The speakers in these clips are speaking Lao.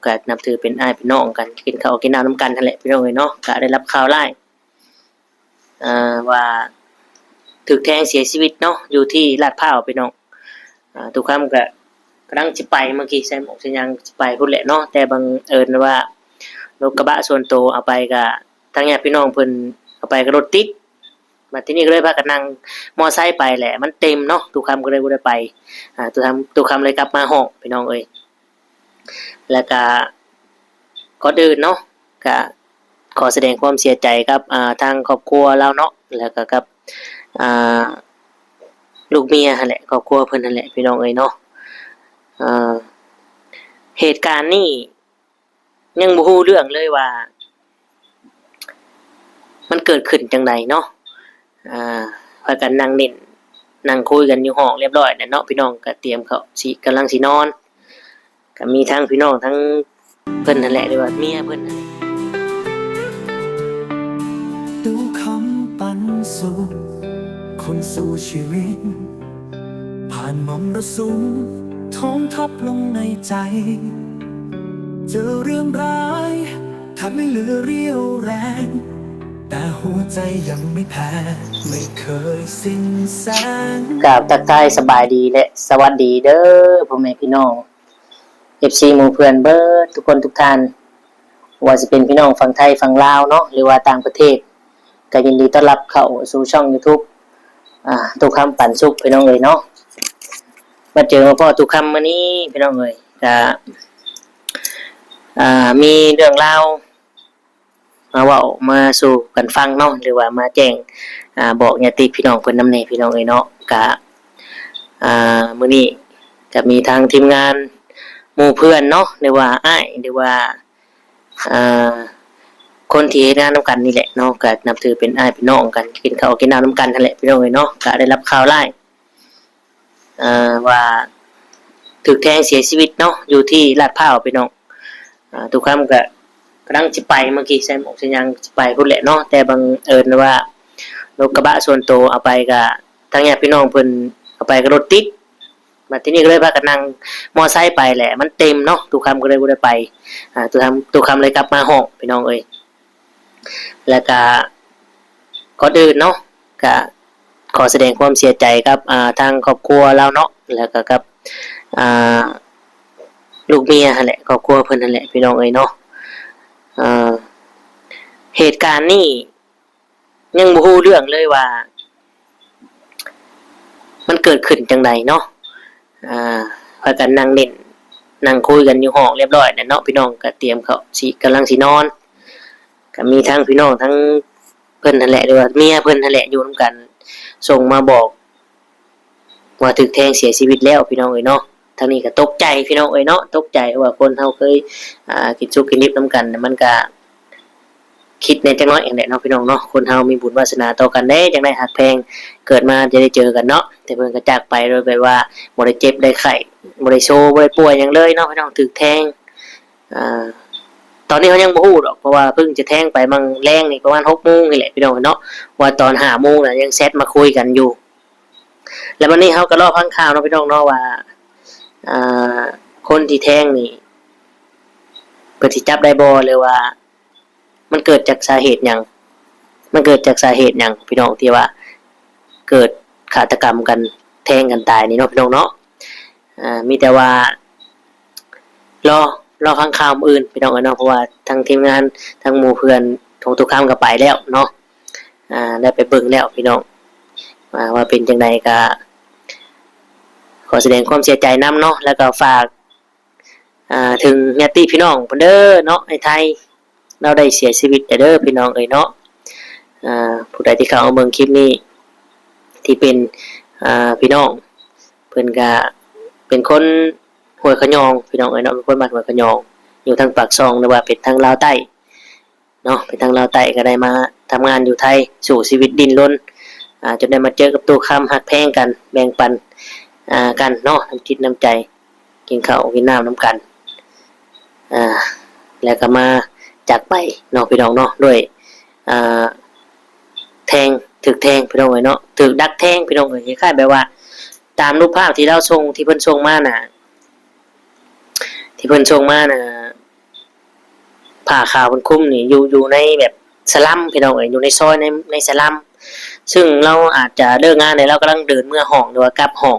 ກະນັບຖືເປັນອ້າຍເປັນນ້ອງກັນ ກິນເຂົ້າກິນນ້ຳນຳກັນຫັ້ນແຫຼະ ພີ່ນ້ອງເອີຍເນາະ. ກະໄດ້ຮັບຂ່າວຮ້າຍ ອ່າ ວ່າຖືກແທງເສຍຊີວິດເນາະ ຢູ່ທີ່ລາດພ້າວ ພີ່ນ້ອງ. ອ່າ ຕຸຄຳກະກຳລັງຊິໄປ ເມື່ອກີ້ໃສ່ໝວກໃສ່ຫຍັງຊິໄປພຸ້ນແຫຼະເນາະ ແຕ່ບັງເອີນວ່າລົດກະບະສ່ວນໂຕເອົາໄປ ກະທາງຍາດພີ່ນ້ອງເພິ່ນເອົາໄປກະລົດຕິດ ບັດທີນີ້ກະເລີຍພາກັນນັ່ງມໍໄຊໄປແຫຼະ ມັນເຕັມເນາະ ຕຸຄຳກະເລີຍບໍ່ໄດ້ໄປ. ອ່າ ຕຸຄຳ ຕຸຄຳເລີຍກັບມາຫ້ອງ ພີ່ນ້ອງເອີຍ. ແລ້ວກະກ່ອນອື່ນເນາະ ກະຂໍສະແດງຄວາມເສຍໃຈກັບ ອ່າ ທາງຄອບຄົວລາວເນາະ ແລ້ວກະກັບ ອ່າ ລູກເມຍຫັ້ນແຫຼະ ຄອບຄົວເພິ່ນຫັ້ນແຫຼະ ພີ່ນ້ອງເອີຍເນາະ. ເຫດການນີ້ຍັງບໍ່ຮູ້ເລື່ອງເລີຍວ່າ ມັນເກີດຂຶ້ນຈັ່ງໃດເນາະ. ອ່າ ພາກັນນັ່ງຫຼິ້ນນັ່ງຄຸຍກັນຢູ່ຫ້ອງລຽບຮ້ອຍແລ້ວເນາະ ພີ່ນ້ອງ ກະຕຽມເຂົ້າຊິ ກຳລັງຊິນອນ ກະມີທັງພີ່ນ້ອງ ທັງເພິ່ນຫັ້ນແຫຼະ ຫຼືວ່າເມຍເພິ່ນຫັ້ນແຫຼະ. ຕຸຄຳປັນສຸກ ຄົນສູ້ຊີວິດ ຜ່ານມໍລະສຸມ ທ້ອງທັບລົງໃນໃຈ ເຈີເລື່ອງຮ້າຍ ແທບໄມ່ເຫຼືອຣຽວແຮງ ແຕ່ຫົວໃຈຍັງໄມ່ແພ້ ໄມ່ເຄີຍສິ້ນແສງ. ກາບທັກທາຍສະບາຍດີ ແລະ ສະຫວັດດີເດີ ພໍ່ແມ່ພີ່ນ້ອງ ເອັຟຊີ ໝູ່ເພື່ອນເບິດທຸກຄົນທຸກທ່ານ ບໍ່ວ່າຊິເປັນພີ່ນ້ອງຝັ່ງໄທຝັ່ງລາວເນາະ ຫຼືວ່າຕ່າງປະເທດ ກະຍິນດີຕ້ອນຮັບເຂົ້າສູ່ຊ່ອງຢູທູບ ອ່າ ຕຸຄຳປັນສຸກ ພີ່ນ້ອງເອີຍເນາະ. ມາເຈີມາພໍ້ຕຸຄຳມື້ນີ້ ພີ່ນ້ອງເອີຍ ກະ ອ່າ ມີເລື່ອງລາວ ມາເວົ້າມາສູ່ກັນຟັງເນາະ ຫຼືວ່າມາແຈ້ງ ອ່າ ບອກຍາດຕິພີ່ນ້ອງເພິ່ນນຳແດ່ ພີ່ນ້ອງເອີຍເນາະ. ກະ ອ່າ ມື້ນີ້ກະມີທາງທີມງານໝູ່ເພື່ອນເນາະ ຫຼືວ່າອ້າຍ ຫຼືວ່າ ອ່າ ຄົນທີ່ເຮັດງານນຳກັນນີ້ແຫຼະເນາະ ກະນັບຖືເປັນອ້າຍເປັນນ້ອງກັນ ກິນເຂົ້າກິນນ້ຳນຳກັນຫັ້ນແຫຼະ ພີ່ນ້ອງເອີຍເນາະ. ກະໄດ້ຮັບຂ່າວຮ້າຍ ອ່າ ວ່າຖືກແທງເສຍຊີວິດເນາະ ຢູ່ທີ່ລາດພ້າວ ພີ່ນ້ອງ. ອ່າ ຕຸຄຳກະກຳລັງຊິໄປ ເມື່ອກີ້ໃສ່ໝວກໃສ່ຫຍັງຊິໄປພຸ້ນແຫຼະເນາະ ແຕ່ບັງເອີນວ່າລົດກະບະສ່ວນໂຕເອົາໄປ ກະທາງຍາດພີ່ນ້ອງເພິ່ນເອົາໄປກະລົດຕິດ ບັດທີນີ້ກະເລີຍພາກັນນັ່ງມໍໄຊໄປແຫຼະ ມັນເຕັມເນາະ ຕຸຄຳກະເລີຍບໍ່ໄດ້ໄປ. ອ່າ ຕຸຄຳ ຕຸຄຳເລີຍກັບມາຫ້ອງ ພີ່ນ້ອງເອີຍ. ແລ້ວກະກ່ອນອື່ນເນາະ ກະຂໍສະແດງຄວາມເສຍໃຈກັບ ອ່າ ທາງຄອບຄົວລາວເນາະ ແລ້ວກະກັບ ອ່າ ລູກເມຍຫັ້ນແຫຼະ ຄອບຄົວເພິ່ນຫັ້ນແຫຼະ ພີ່ນ້ອງເອີຍເນາະ. ເຫດການນີ້ຍັງບໍ່ຮູ້ເລື່ອງເລີຍວ່າ ມັນເກີດຂຶ້ນຈັ່ງໃດເນາະ. ອ່າ ພາກັນນັ່ງຫຼິ້ນນັ່ງຄຸຍກັນຢູ່ຫ້ອງລຽບຮ້ອຍແລ້ວເນາະ ພີ່ນ້ອງ ກະຕຽມເຂົ້າຊິ ກຳລັງຊິນອນ ກະມີທັງພີ່ນ້ອງ ທັງເພິ່ນຫັ້ນແຫຼະ ຫຼືວ່າເມຍເພິ່ນຫັ້ນແຫຼະ ຢູ່ນຳກັນ ສົ່ງມາບອກວ່າຖືກແທງເສຍຊີວິດແລ້ວ ພີ່ນ້ອງເອີຍເນາະ. ທາງນີ້ກະຕົກໃຈ ພີ່ນ້ອງເອີຍເນາະ ຕົກໃຈ ເພາະວ່າຄົນເຮົາເຄີຍ ອ່າ ກິນສຸກກິນດິບນຳກັນ ມັນກະ ຄິດແດ່ຈັກໜ້ອຍຫັ້ນແຫຼະເນາະ ພີ່ນ້ອງເນາະ. ຄົນເຮົາມີບຸນວາສະໜາຕໍ່ກັນເດ້ ຈັ່ງໄດ້ຮັກແພງ ເກີດມາຈະໄດ້ເຈີກັນເນາະ ແຕ່ເພິ່ນກະຈາກໄປໂດຍແບບວ່າບໍ່ໄດ້ເຈັບໄດ້ໄຂ້ ບໍ່ໄດ້ໂຊ ບໍ່ໄດ້ປ່ວຍຫຍັງເລີຍເນາະ ພີ່ນ້ອງ ຖືກແທງ. ອ່າ ຕອນນີ້ເຮົາຍັງບໍ່ຮູ້ດອກ ເພາະວ່າເພິ່ງຈະແທງໄປ ບາງແລງນີ້ປະມານຫົກໂມງນີ້ແຫຼະ ພີ່ນ້ອງເນາະ ວ່າຕອນຫ້າໂມງນະ ຍັງແຊັດມາຄຸຍກັນຢູ່. ແລ້ວບັດນີ້ເຮົາກະລໍຟັງຂ່າວເນາະ ພີ່ນ້ອງເນາະ ວ່າ ອ່າ ຄົນທີ່ແທງນີ້ ເພິ່ນຊິຈັບໄດ້ບໍ່ ຫຼືວ່າ ມັນເກີດຈາກສາເຫດຫຍັງ? ມັນເກີດຈາກສາເຫດຫຍັງ ພີ່ນ້ອງ ທີ່ວ່າເກີດຄາດຕະກຳກັນ ແທງກັນຕາຍນີ້ເນາະ ພີ່ນ້ອງເນາະ. ອ່າ ມີແຕ່ວ່າລໍ ລໍຟັງຂ່າວມື້ອື່ນ ພີ່ນ້ອງເອີຍເນາະ ເພາະວ່າທາງທີມງານ ທາງໝູ່ເພື່ອນຂອງຕຸຄຳກະໄປແລ້ວເນາະ. ອ່າ ໄດ້ໄປເບິ່ງແລ້ວ ພີ່ນ້ອງ ອ່າ ວ່າເປັນຈັ່ງໃດ ກະຂໍສະແດງຄວາມເສຍໃຈນຳເນາະ ແລ້ວກະຝາກ ອ່າ ເຖິງຍາດຕິພີ່ນ້ອງເພິ່ນເດີເນາະ ໃນໄທ ລາວໄດ້ເສຍຊີວິດແລ້ວເດີ ພີ່ນ້ອງເອີຍເນາະ. ອ່າ ຜູ້ໃດທີ່ເຂົ້າມາເບິ່ງຄລິບນີ້ ທີ່ເປັນ ອ່າ ພີ່ນ້ອງ ເພິ່ນກະເປັນຄົນຫ້ວຍຂະຍອງ ພີ່ນ້ອງເອີຍເນາະ ເປັນຄົນບ້ານຫ້ວຍຂະຍອງ ຢູ່ທາງປາກຊ່ອງ ຫຼືວ່າເປັນທາງລາວໃຕ້ ເນາະ ເປັນທາງລາວໃຕ້ ກະໄດ້ມາທຳງານຢູ່ໄທ ສູ້ຊີວິດດີ້ນລົນ ອ່າ ຈົນໄດ້ມາເຈີກັບຕູ້ຄຳ ຮັກແພງກັນ ແບ່ງປັນ ອ່າ ກັນເນາະ ນ້ຳຈິດນ້ຳໃຈ ກິນເຂົ້າກິນນ້ຳນຳກັນ ອ່າ ແລ້ວກະມາຈາກໄປເນາະ ພີ່ນ້ອງເນາະ ດ້ວຍ ອ່າ ແທງ ຖືກແທງ ພີ່ນ້ອງເອີຍເນາະ ຖືກດັກແທງ ພີ່ນ້ອງເອີຍ. ຄ້າຍໆແບບວ່າຕາມຮູບພາບທີ່ລາວສົ່ງ ທີ່ເພິ່ນສົ່ງມານະ ທີ່ເພິ່ນສົ່ງມານະ ຜ້າຂາວເພິ່ນຄຸມນີ້ ຢູ່ ຢູ່ໃນແບບສະລັມພີ່ນ້ອງເອີຍ ຢູ່ໃນຊອຍ ໃນ ໃນສະລັມ ຊຶ່ງລາວອາດຈະເລີກງານແລ້ວ ລາວກຳລັງເດີນເມືອຫ້ອງ ຫຼືວ່າກັບຫ້ອງ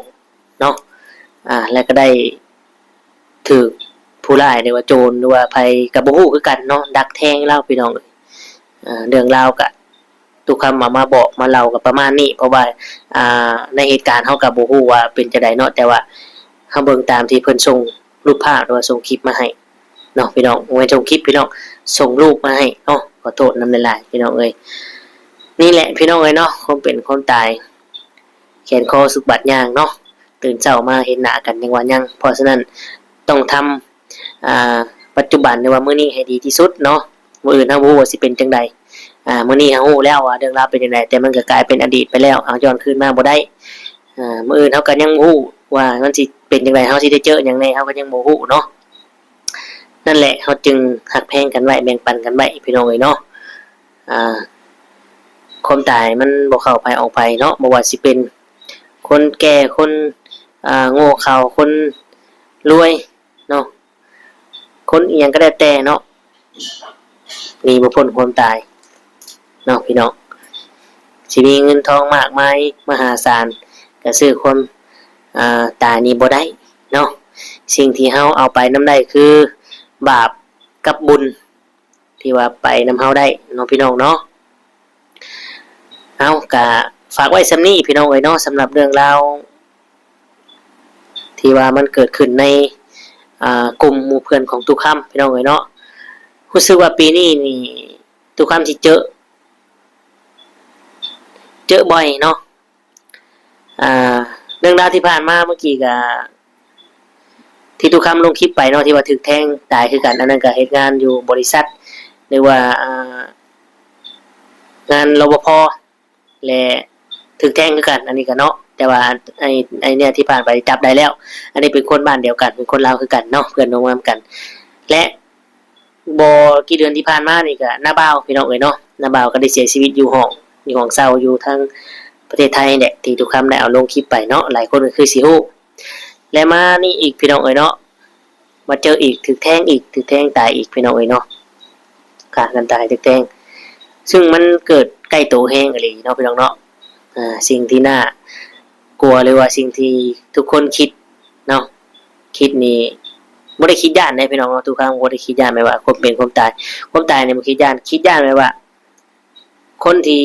ເນາະ ອາ ແລ້ວກໍໄດ້ຖືກຜູ້ຮ້າຍ ຫຼືວ່າໂຈນ ຫຼືວ່າໃຜກໍບໍ່ຮູ້ຄືກັນເນາະ ດັກແທງລາວພີ່ນ້ອງເອີຍ. ເອີ ເລື່ອງລາວກະ ຕຸຄຳເອົາມາບອກມາເລົ່າກໍປະມານນີ້ ເພາະວ່າ ອ່າ ໃນເຫດການເຮົາກໍບໍ່ຮູ້ວ່າເປັນຈັ່ງໃດເນາະ ແຕ່ວ່າເຮົາເບິ່ງຕາມທີ່ເພິ່ນສົ່ງຮູບພາບ ຫຼືວ່າສົ່ງຄລິບມາໃຫ້ເນາະພີ່ນ້ອງ ບໍ່ແມ່ນສົ່ງຄລິບພີ່ນ້ອງ ສົ່ງຮູບມາໃຫ້ເນາະ ຂໍໂທດນຳຫຼາຍໆ ພີ່ນ້ອງເອີຍ. ນີ້ແຫຼະພີ່ນ້ອງເອີຍເນາະ ຄວາມເປັນຄວາມຕາຍ ແຂນຄໍສຸກບາດຍ່າງເນາະ ຕື່ນເຊົ້າມາເຫັນໜ້າກັນຍັງວ່າຍັງ ເພາະສະນັ້ນຕ້ອງທຳ ອ່າ ປັດຈຸບັນ ຫຼືວ່າມື້ນີ້ໃຫ້ດີທີ່ສຸດເນາະ ມື້ອື່ນເຮົາບໍ່ຮູ້ວ່າຊິເປັນຈັ່ງໃດ. ອ່າ ມື້ນີ້ເຮົາຮູ້ແລ້ວວ່າເລື່ອງລາວເປັນຈັ່ງໃດ ແຕ່ມັນກໍກາຍເປັນອະດີດໄປແລ້ວ ເຮົາຍ້ອນຄືນມາບໍ່ໄດ້. ອ່າ ມື້ອື່ນເຮົາກໍຍັງບໍ່ຮູ້ວ່າມັນຊິເປັນຈັ່ງໃດ ເຮົາຊິໄດ້ເຈີຫຍັງແດ່ ເຮົາກໍຍັງບໍ່ຮູ້ເນາະ. ນັ້ນແຫຼະ ເຮົາຈຶ່ງຮັກແພງກັນໄວ້ ແບ່ງປັນກັນໄວ້ ພີ່ນ້ອງເອີຍເນາະ. ອ່າ ຄວາມຕາຍມັນບໍ່ເຂົ້າໃຜອອກໃຜເນາະ ບໍ່ວ່າຊິເປັນຄົນແກ່ ຄົນ ອ່າ ໂງ່ເຂົາ ຄົນລວຍເນາະ ຄົນອີ່ຫຍັງກໍແລ້ວແຕ່ເນາະ ໜີບໍ່ພົ້ນຄວາມຕາຍເນາະພີ່ນ້ອງ. ຊິມີເງິນທອງມາກມາຍມະຫາສານ ກໍຊື້ຄວາມ ອ່າ ຕາຍນີ້ບໍ່ໄດ້ເນາະ. ສິ່ງທີ່ເຮົາເອົາໄປນຳໄດ້ຄືບາບກັບບຸນ ທີ່ວ່າໄປນຳເຮົາໄດ້ເນາະ ພີ່ນ້ອງເນາະ. ເອົາ ກະຝາກໄວ້ສ່ຳນີ້ພີ່ນ້ອງເອີຍເນາະ ສຳລັບເລື່ອງລາວທີ່ວ່າມັນເກີດຂຶ້ນໃນ ອ່າ ກຸ່ມໝູ່ເພື່ອນຂອງຕຸຄຳ ພີ່ນ້ອງເອີຍເນາະ. ຮູ້ສຶກວ່າປີນີ້ນີ້ຕຸຄຳຊິເຈີ ເຈີບ່ອຍເນາະ. ອ່າ ເລື່ອງລາວທີ່ຜ່ານມາເມື່ອກີ້ກະ ທີ່ຕຸຄຳລົງຄລິບໄປເນາະ ທີ່ວ່າຖືກແທງຕາຍຄືກັນ ອັນນັ້ນກະເຮັດງານຢູ່ບໍລິສັດ ຫຼືວ່າ ອ່າ ງານ ລປພ ແລະ ຖືກແທງຄືກັນ ອັນນີ້ກະເນາະ ແຕ່ວ່າໄອ້ ໄອ້ເນຍທີ່ຜ່ານໄປຈັບໄດ້ແລ້ວ ອັນນີ້ເປັນຄົນບ້ານດຽວກັນ ເປັນຄົນລາວຄືກັນເນາະ ເພື່ອນໂຮງງານກັນ ແລະ ບໍ່ກີ່ເດືອນທີ່ຜ່ານມານີ້ກະ ນ້າບ່າວ ພີ່ນ້ອງເອີຍເນາະ ນ້າບ່າວກໍໄດ້ເສຍຊີວິດຢູ່ຫ້ອງ ຢູ່ຫ້ອງເຊົ່າຢູ່ທາງປະເທດໄທແຫຼະ ທີ່ຕຸຄຳໄດ້ເອົາລົງຄລິບໄປເນາະ ຫຼາຍຄົນກໍຄືຊິຮູ້. ແລະ ມານີ້ອີກ ພີ່ນ້ອງເອີຍເນາະ ມາເຈີອີກ ຖືກແທງອີກ ຖືກແທງຕາຍອີກ ພີ່ນ້ອງເອີຍເນາະ ຂ້າກັນຕາຍ ຖືກແທງ ຊຶ່ງມັນເກີດໃກ້ໂຕແຮງອີ່ຫຼີເນາະ ພີ່ນ້ອງເນາະ. ອ່າ ສິ່ງທີ່ໜ້າກົວ ຫຼືວ່າສິ່ງທີ່ທຸກຄົນຄິດເນາະ ຄິດນີ້ບໍ່ໄດ້ຄິດຢ້ານເດ້ພີ່ນ້ອງເນາະ ທຸກຄັ້ງບໍ່ໄດ້ຄິດຢ້ານແບບວ່າຄວາມເປັນຄວາມຕາຍ ຄວາມຕາຍນີ້ບໍ່ຄິດຢ້ານ ຄິດຢ້ານແບບວ່າຄົນທີ່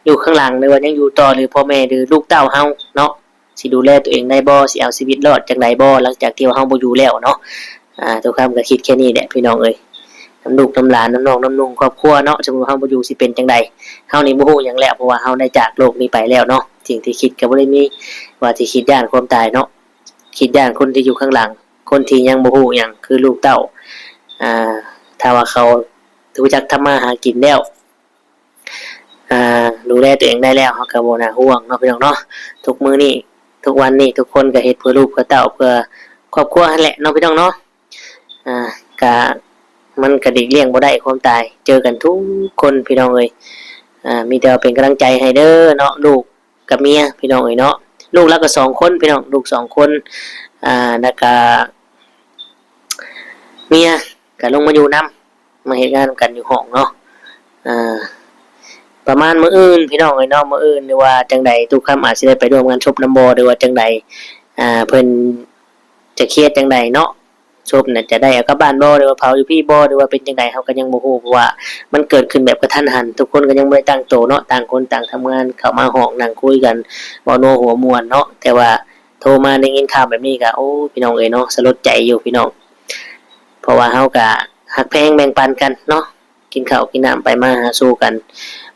ຢູ່ຂ້າງຫຼັງ ຫຼືວ່າຍັງຢູ່ຕໍ່ ຫຼືພໍ່ແມ່ ຫຼືລູກເຕົ້າເຮົາເນາະ ຊິດູແລຕົວເອງໄດ້ບໍ່ ຊິເອົາຊີວິດລອດຈັ່ງໃດບໍ່ ຫຼັງຈາກທີ່ວ່າເຮົາບໍ່ຢູ່ແລ້ວເນາະ. ອ່າ ທຸກຄຳກໍຄິດແຄ່ນີ້ແຫຼະພີ່ນ້ອງເອີຍ ນຳລູກນຳຫຼານ ນຳນ້ອງນຳນຸ່ງຄອບຄົວເນາະ ສົມມຸດເຮົາບໍ່ຢູ່ຊິເປັນຈັ່ງໃດ ເຮົານີ້ບໍ່ຮູ້ຫຍັງແລ້ວ ເພາະວ່າເຮົາໄດ້ຈາກໂລກນີ້ໄປແລ້ວເນາະ. ສິ່ງທີ່ຄິດກໍບໍ່ໄດ້ມີວ່າທີ່ຄິດຢ້ານຄວາມຕາຍເນາະ ຄິດຢ້ານຄົນທີ່ຢູ່ຂ້າງຫຼັງ ຄົນທີ່ຍັງບໍ່ຮູ້ຫຍັງ ຄືລູກເຕົ້າ ອ່າ ຖ້າວ່າເຂົາຮູ້ຈັກທຳມາຫາກິນແລ້ວ ອ່າ ດູແລຕົວເອງໄດ້ແລ້ວ ເຮົາກໍບໍ່ໜ້າຫ່ວງເນາະ ພີ່ນ້ອງເນາະ. ທຸກມື້ນີ້ ທຸກວັນນີ້ ທຸກຄົນກໍເຮັດເພື່ອລູກເພື່ອເຕົ້າ ເພື່ອຄອບຄົວຫັ້ນແຫຼະເນາະ ພີ່ນ້ອງເນາະ. ອ່າ ກະ ມັນກະຫຼີກລ່ຽງບໍ່ໄດ້ຄວາມຕາຍ ເຈີກັນທຸກຄົນ ພີ່ນ້ອງເອີຍ. ອ່າ ມີແຕ່ວ່າເປັນກຳລັງໃຈໃຫ້ເດີເນາະ ລູກກັບເມຍ ພີ່ນ້ອງເອີຍເນາະ. ລູກລາວກໍສອງຄົນ ພີ່ນ້ອງ ລູກສອງຄົນ ອ່າ ແລ້ວກະເມຍກະລົງມາຢູ່ນຳ ມາເຮັດງານນຳກັນຢູ່ຫ້ອງເນາະ. ອ່າ ປະມານມື້ອື່ນ ພີ່ນ້ອງເອີຍເນາະ ມື້ອື່ນ ຫຼືວ່າຈັ່ງໃດ ຕຸຄຳອາດຊິໄດ້ໄປຮ່ວມງານສົບນຳບໍ່ ຫຼືວ່າຈັ່ງໃດ ອ່າ ເພິ່ນຈະເຄຍຈັ່ງໃດເນາະ. ສົບນະຈະໄດ້ເອົາກັບບ້ານບໍ່ ຫຼືວ່າເຜົາຢູ່ພີ້ບໍ່ ຫຼືວ່າເປັນຈັ່ງໃດ ເຮົາກໍຍັງບໍ່ຮູ້ ເພາະວ່າມັນເກີດຂຶ້ນແບບກະທັນຫັນ ທຸກຄົນກໍຍັງບໍ່ໄດ້ຕັ້ງໂຕເນາະ ຕ່າງຄົນຕ່າງທຳງານ ເຂົ້າມາຫ້ອງນັ່ງຄຸຍກັນ ເວົ້ານົວຫົວມ່ວນເນາະ. ແຕ່ວ່າໂທມາໄດ້ຍິນຂ່າວແບບນີ້ກໍ ໂອ້ ພີ່ນ້ອງເອີຍເນາະ ສະຫຼົດໃຈຢູ່ ພີ່ນ້ອງ ເພາະວ່າເຮົາກໍຮັກແພງແບ່ງປັນກັນເນາະ ກິນເຂົ້າກິນນ້ຳໄປມາຫາສູ່ກັນ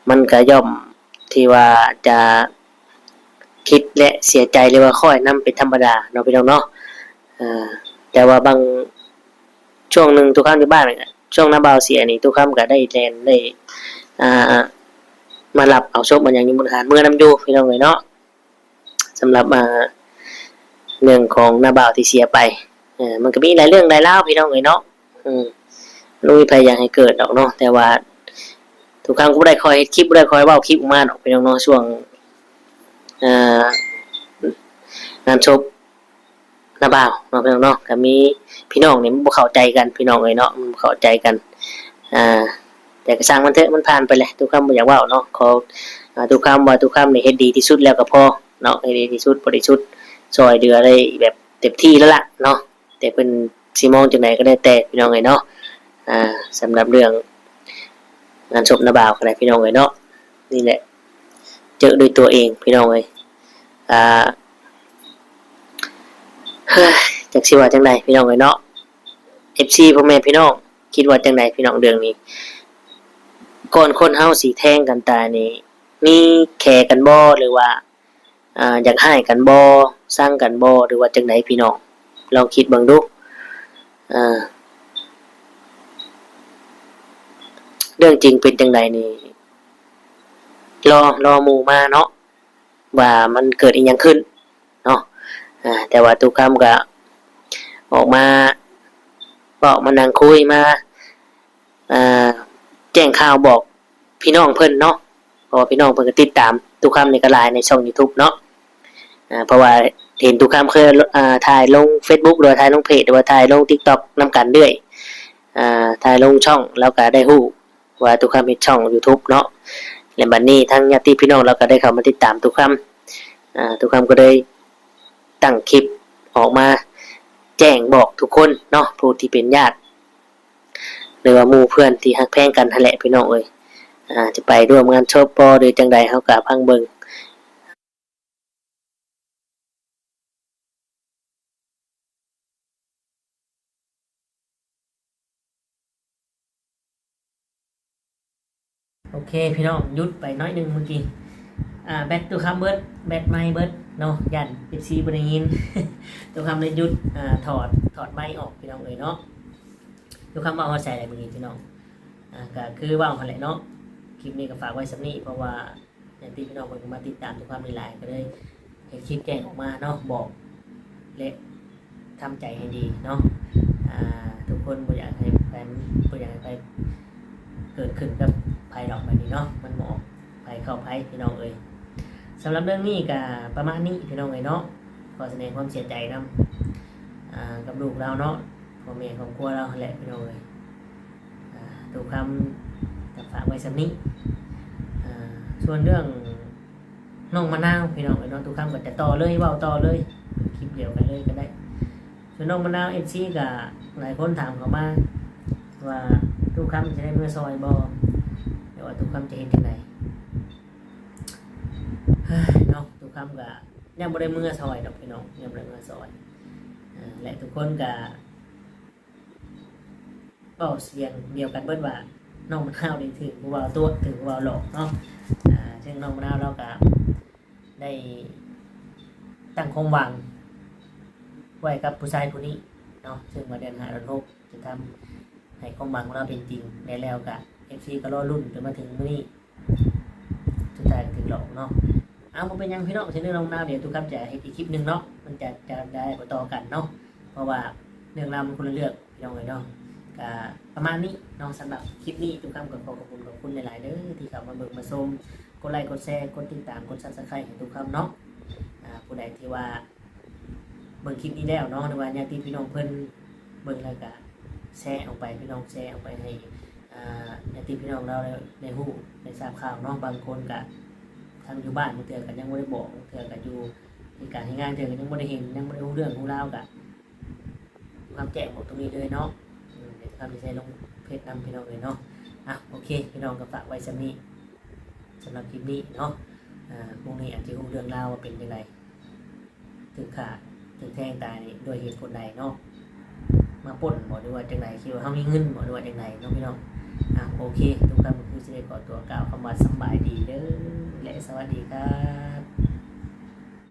ມັນກໍຍ່ອມທີ່ວ່າຈະຄິດ ແລະ ເສຍໃຈ ຫຼືວ່າຄ້ອຍນຳເປັນທຳມະດາເນາະ ພີ່ນ້ອງເນາະ. ເອີ ແຕ່ວ່າບາງ ຊ່ວງໜຶ່ງ ຕຸຄຳຢູ່ບ້ານ ຊ່ວງນ້າບ່າວເສຍນີ້ ຕຸຄຳກໍໄດ້ແລ່ນ ໄດ້ ອ່າ ມາຮັບເອົາສົບມາຫຍັງຢູ່ມຸກດາຫານເມືອນຳຢູ່ ພີ່ນ້ອງເອີຍເນາະ. ສຳລັບ ອ່າ ເລື່ອງຂອງນ້າບ່າວທີ່ເສຍໄປ ເອີ ມັນກໍມີຫຼາຍເລື່ອງຫຼາຍລາວ ພີ່ນ້ອງເອີຍເນາະ. ອືມ ບໍ່ມີໃຜຢາກໃຫ້ເກີດດອກເນາະ ແຕ່ວ່າທຸກຄັ້ງກໍບໍ່ໄດ້ຄ່ອຍເຮັດຄລິບ ບໍ່ໄດ້ຄ່ອຍເວົ້າຄລິບອອກມາດອກ ພີ່ນ້ອງເນາະ ຊ່ວງ ອ່າ ງານສົບ ນ້າບ່າວເນາະ ພີ່ນ້ອງເນາະ. ກໍມີພີ່ນ້ອງນີ້ມັນບໍ່ເຂົ້າໃຈກັນ ພີ່ນ້ອງເອີຍເນາະ ມັນບໍ່ ເຄາະໃຈກັນ. ອ່າ ແຕ່ກໍຊ່າງມັນເຖາະ ມັນຜ່ານໄປແລ້ວ ຕຸຄຳບໍ່ຢາກເວົ້າເນາະ. ຂໍ ອ່າ ຕຸຄຳວ່າຕຸຄຳນີ້ເຮັດດີທີ່ສຸດແລ້ວກໍພໍເນາະ, ເຮັດດີທີ່ສຸດ ບໍລິສຸດ ຊ່ອຍເຫຼືອໄດ້ແບບເຕັມທີ່ແລ້ວລະເນາະ. ແຕ່ເພິ່ນຊິມອງຈັ່ງໃດກໍແລ້ວແຕ່ພີ່ນ້ອງເອີຍເນາະ. ອ່າ ສຳລັບເລື່ອງງານສົບນ້າບ່າວກໍໄດ້ພີ່ນ້ອງເອີຍເນາະ. ນີ້ແຫຼະ ເຈີດ້ວຍຕົວເອງພີ່ນ້ອງເອີຍ. ອ່າ ເຮີ້ຍ ຈັກຊິວ່າຈັ່ງໃດພີ່ນ້ອງເອີຍເນາະ. ເອັຟຊີ ພໍ່ແມ່ພີ່ນ້ອງ ຄິດວ່າຈັ່ງໃດພີ່ນ້ອງເລື່ອງນີ້? ກ່ອນຄົນເຮົາຊິແທງກັນຕາຍນີ້ ມີແຄກັນບໍ່ ຫຼືວ່າ ອ່າ ຢາກຮ້າຍກັນບໍ່ ຊັງກັນບໍ່ ຫຼືວ່າຈັ່ງໃດພີ່ນ້ອງ? ລອງຄິດເບິ່ງດູ. ເອີ ເລື່ອງຈິງເປັນຈັ່ງໃດນີ້ ລໍ ລໍໝູ່ມາເນາະ ວ່າມັນເກີດອີ່ຫຍັງຂຶ້ນເນາະ. ອ່າ ແຕ່ວ່າຕຸຄຳກໍອອກມາເວົ້າ ມານັ່ງຄຸຍ ມາ ອ່າ ແຈ້ງຂ່າວບອກພີ່ນ້ອງເພິ່ນເນາະ, ເພາະວ່າພີ່ນ້ອງເພິ່ນກໍຕິດຕາມຕຸຄຳນີ້ກໍຫຼາຍໃນຊ່ອງຢູທູບເນາະ. ອ່າ ເພາະວ່າເຫັນຕຸຄຳເຄີຍ ອ່າ ຖ່າຍລົງເຟສບຸກ ຫຼືວ່າຖ່າຍລົງເພຈ ຫຼືວ່າຖ່າຍລົງຕິກຕັອກນຳກັນເລື້ອຍ, ອ່າ ຖ່າຍລົງຊ່ອງ ແລ້ວກໍໄດ້ຮູ້ວ່າຕຸຄຳເຮັດຊ່ອງຢູທູບເນາະ. ແລະ ບັດນີ້ທາງຍາດຕິພີ່ນ້ອງລາວກໍໄດ້ເຂົ້າມາຕິດຕາມຕຸຄຳ, ອ່າ ຕຸຄຳກໍເລີຍຕັ້ງຄລິບອອກມາແຈ້ງບອກທຸກຄົນເນາະ, ຜູ້ທີ່ເປັນຍາດ ຫຼືວ່າໝູ່ເພື່ອນທີ່ຮັກແພງກັນຫັ້ນແຫຼະພີ່ນ້ອງເອີຍ. ອ່າ ຈະໄປຮ່ວມງານສົບບໍ່ ຫຼືຈັ່ງໃດ ເຮົາກໍຟັງເບິ່ງ. ໂອເຄພີ່ນ້ອງ ຢຸດໄປໜ້ອຍໜຶ່ງເມື່ອກີ້ ອ່າ ແບັດຕຸຄຳເບິດ ແບັດໄມເບິດເນາະ, ຢ້ານເອັຟຊີບໍ່ໄດ້ຍິນ. ຕຸຄຳໄດ້ຢຸດ ອ່າ ຖອດ ຖອດໄມອອກພີ່ນ້ອງເອີຍເນາະ. ຕຸຄຳເວົ້າຮອດໃສແລ້ວມື້ນີ້ພີ່ນ້ອງ? ອ່າ ກໍຄືເວົ້າຫັ້ນແຫຼະເນາະ, ຄລິບນີ້ກໍຝາກໄວ້ສ່ຳນີ້ ເພາະວ່າຍາດຕິພີ່ນ້ອງເພິ່ນກໍມາຕິດຕາມຕຸຄຳຫຼາຍໆ ກໍເລີຍເຮັດຄລິບແຈ້ງອອກມາເນາະ, ບອກ ແລະ ທຳໃຈໃຫ້ດີເນາະ. ອ່າ ທຸກຄົນບໍ່ຢາກໃຫ້ໃຜ ບໍ່ຢາກໃຫ້ໃຜເກີດຂຶ້ນກັບໃຜດອກ ແບບນີ້ເນາະ, ມັນບໍ່ອອກໃຜເຂົ້າໃຜພີ່ນ້ອງເອີຍ. ສຳລັບເລື່ອງນີ້ກໍປະມານນີ້ພີ່ນ້ອງເອີຍເນາະ, ຂໍສະແດງຄວາມເສຍໃຈນຳ ອ່າ ກັບລູກລາວເນາະ, ພໍ່ແມ່ຄອບຄົວລາວຫັ້ນແຫຼະພີ່ນ້ອງເອີຍ. ອ່າ ຕຸຄຳກໍຝາກໄວ້ສ່ຳນີ້. ອ່າ ສ່ວນເລື່ອງນ້ອງມະນາວພີ່ນ້ອງເອີຍເນາະ, ຕຸຄຳກໍຈະຕໍ່ເລີຍ ເວົ້າຕໍ່ເລີຍ ຄລິບດຽວກັນເລີຍກໍໄດ້. ສ່ວນນ້ອງມະນາວ ເອັຟຊີ ກໍຫຼາຍຄົນຖາມເຂົ້າມາວ່າ ຕຸຄຳຈະໄດ້ເມືອຊ່ອຍບໍ່ ຫຼືວ່າຕຸຄຳຈະເຮັດຈັ່ງໃດ? ເນາະ, ຕຸຄຳກໍຍັງບໍ່ໄດ້ເມືອຊ່ອຍດອກພີ່ນ້ອງ, ຍັງບໍ່ໄດ້ເມືອຊ່ອຍ. ເອີ ແລະ ທຸກຄົນກໍ ເວົ້າສຽງດຽວກັນເບິດວ່າ ນ້ອງມະນາວນີ້ຖືກຜູ້ບ່າວຕົວະ ຖືກຜູ້ບ່າວຫຼອກເນາະ. ອ່າ ເຊິ່ງນ້ອງມະນາວລາວກໍໄດ້ຕັ້ງຄວາມຫວັງໄວ້ກັບຜູ້ຊາຍຜູ້ນີ້ເນາະ, ເຊິ່ງວ່າເດືອນຫ້າເດືອນຫົກຈະທຳໃຫ້ຄວາມຫວັງຂອງລາວເປັນຈິງ. ແລະ ແລ້ວກໍ ເອັຟຊີ ກໍລໍລຸ້ນຈົນມາເຖິງມື້ນີ້ ສຸດທ້າຍກໍຖືກຫຼອກເນາະ. ເອົາ ບໍ່ເປັນຫຍັງພີ່ນ້ອງ, ເຊັ່ນເລື່ອງນ້ອງນາວ ດຽວຕຸຄຳຈະເຮັດອີກຄລິບໜຶ່ງເນາະ, ມັນຈະ ຈະໄດ້ບໍ່ຕໍ່ກັນເນາະ, ເພາະວ່າເລື່ອງລາວມັນຄົນລະເລື່ອງພີ່ນ້ອງເອີຍເນາະ. ກະປະມານນີ້ເນາະ, ສຳລັບຄລິບນີ້ຕຸຄຳກໍຂໍຂອບຄຸນ ຂອບຄຸນຫຼາຍໆເດີ ທີ່ເຂົ້າມາເບິ່ງມາຊົມ, ກົດໄລ ກົດແຊ ກົດຕິດຕາມ ກົດ Subscribe ໃຫ້ຕຸຄຳເນາະ. ອ່າ ຜູ້ໃດທີ່ວ່າ ເບິ່ງຄລິບນີ້ແລ້ວເນາະ ຫຼືວ່າຍາດຕິພີ່ນ້ອງເພິ່ນເບິ່ງແລ້ວກະແຊອອກໄປ ພີ່ນ້ອງແຊອອກໄປໃຫ້ ອ່າ ຍາດຕິພີ່ນ້ອງລາວໄດ້ ໄດ້ຮູ້ໄດ້ຊາບຂ່າວເນາະ. ບາງຄົນກະທັງຢູ່ບ້ານ ບາງເທື່ອກະຍັງບໍ່ໄດ້ບອກ ບາງເທື່ອກະຢູ່ເຮັດການເຮັດງານ ເທື່ອກະຍັງບໍ່ໄດ້ເຫັນ ຍັງບໍ່ໄດ້ຮູ້ເລື່ອງຮູ້ລາວ ກະຄວາມແຈ້ງບອກຕົງນີ້ເລີຍເນາະ. ອືມ ດຽວຄຳຊິແຊລົງເພຈນຳ ພີ່ນ້ອງເອີຍເນາະ. ອ່ະ ໂອເຄ ພີ່ນ້ອງກະຝາກໄວ້ສ່ຳນີ້ ສຳລັບຄລິບນີ້ເນາະ. ອ່າ ພວກນີ້ອາດຈະຮູ້ເລື່ອງລາວວ່າເປັນຈັ່ງໃດ ຖືກຂ້າຖືກແທງຕາຍນີ້ດ້ວຍເຫດຜົນໃດເນາະ, ມາປຸ້ນບໍ ຫຼືວ່າຈັ່ງໃດ ຄິດວ່າເຮົາມີເງິນບໍ ຫຼືວ່າຈັ່ງໃດເນາະພີ່ນ້ອງ. ອ່າ ໂອເຄ ທຸກທ່ານກໍຄືຊິໄດ້ຂໍຕົວກ່າວຄຳວ່າສຳບາຍດີເດີ ແລະ ສະຫວັດດີຄັບ.